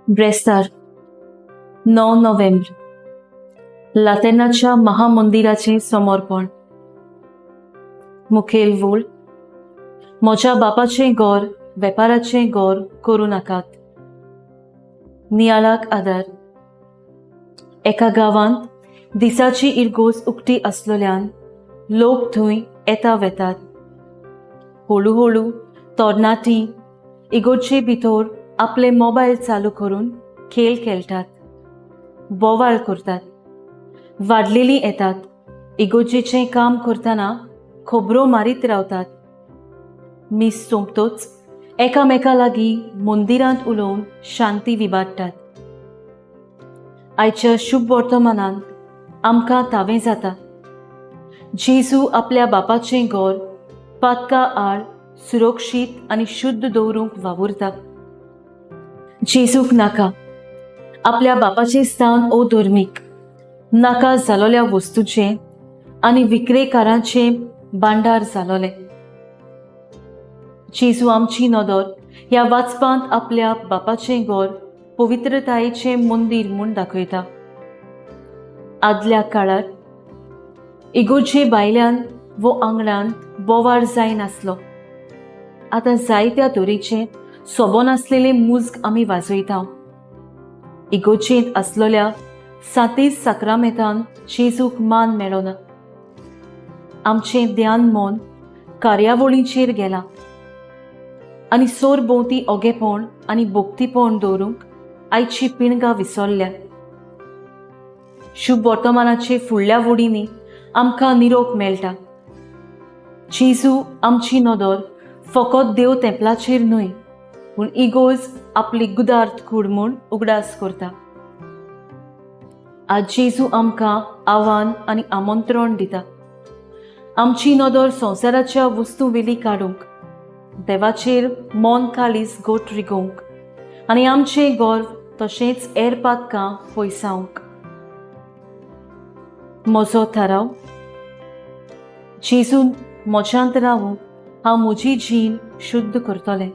ब्रेस्तार, 9 नोव्हेंब्र, लातेर्नाच्या महामंदिराचें समर्पण. मुखेल वोळ: म्हज्या बापाचें घर वेपाराचें घर करूं नाकात. नियाळाक आदार: एका गांवांत दिसाची इगर्ज उक्ती आसलोल्यान लोक थंय येता वेतात. हळू हळू तरणाटीं इगर्जे भितर आपले मोबायल चालू करून खेळ खेळटात, बोवाळ करतात. वाडलेलीं येतात, इगर्जेचें काम करतना खबरो मारीत रावतात. मीस सोंपतच एकामेका लागीं मंदिरांत उलोवन शांती विबाडटात. आयच्या शुभ वर्तमानांत आमकां तावें जाता, जेजू आपल्या बापाचें घर पातका आड सुरक्षीत आनी शुद्ध दवरूंक वावुरता. जेजूक नाका आपल्या बापाचें स्थान अधर्मीक, नाका जालोल्या वस्तूचें आनी विक्रेकारांचें भांडार जालोलें. जेजू आमची नदर ह्या वाचपांत आपल्या बापाचें घर पवित्रतायेचें मंदीर म्हूण दाखयता. आदल्या काळार इगर्जे भायल्यान वो आंगणांत बोवाळ जायनासलो. आतां जायत्या तरेचे सोबोनासलेले मुज्ग आमी वाजयता. इगर्जेंत आसलोल्या सांतीस साक्रामेंतान जेजूक मान मेळना. आमचें ध्यान मन कार्यावळींचेर गेलां आनी सरभोंवती ओगेपण आनी भक्तीपण दवरूंक आयची पिणगां विसरल्या. शुभ वर्तमानाचे फुडल्या वडींनी आमकां निरोप मेळटा. जेजू आमची नदर फकत देव तेंपलाचेर न्हय, पूण इगर्ज आपली गुदार्थ कूड म्हूण उगडास करता. आज जेजू आमकां आव्हान आनी आमंत्रण दिता, आमची नदर संवसाराच्या वस्तू वेली काडूंक, देवाचेर मन काळीज गोट रिगोवंक आनी आमचें गर्व तशेंच हेर पातकां पयसावंक. म्हजो थाराव: जेजून म्हज्यांत रावूं, हांव म्हजी जीण शुद्ध करतलें.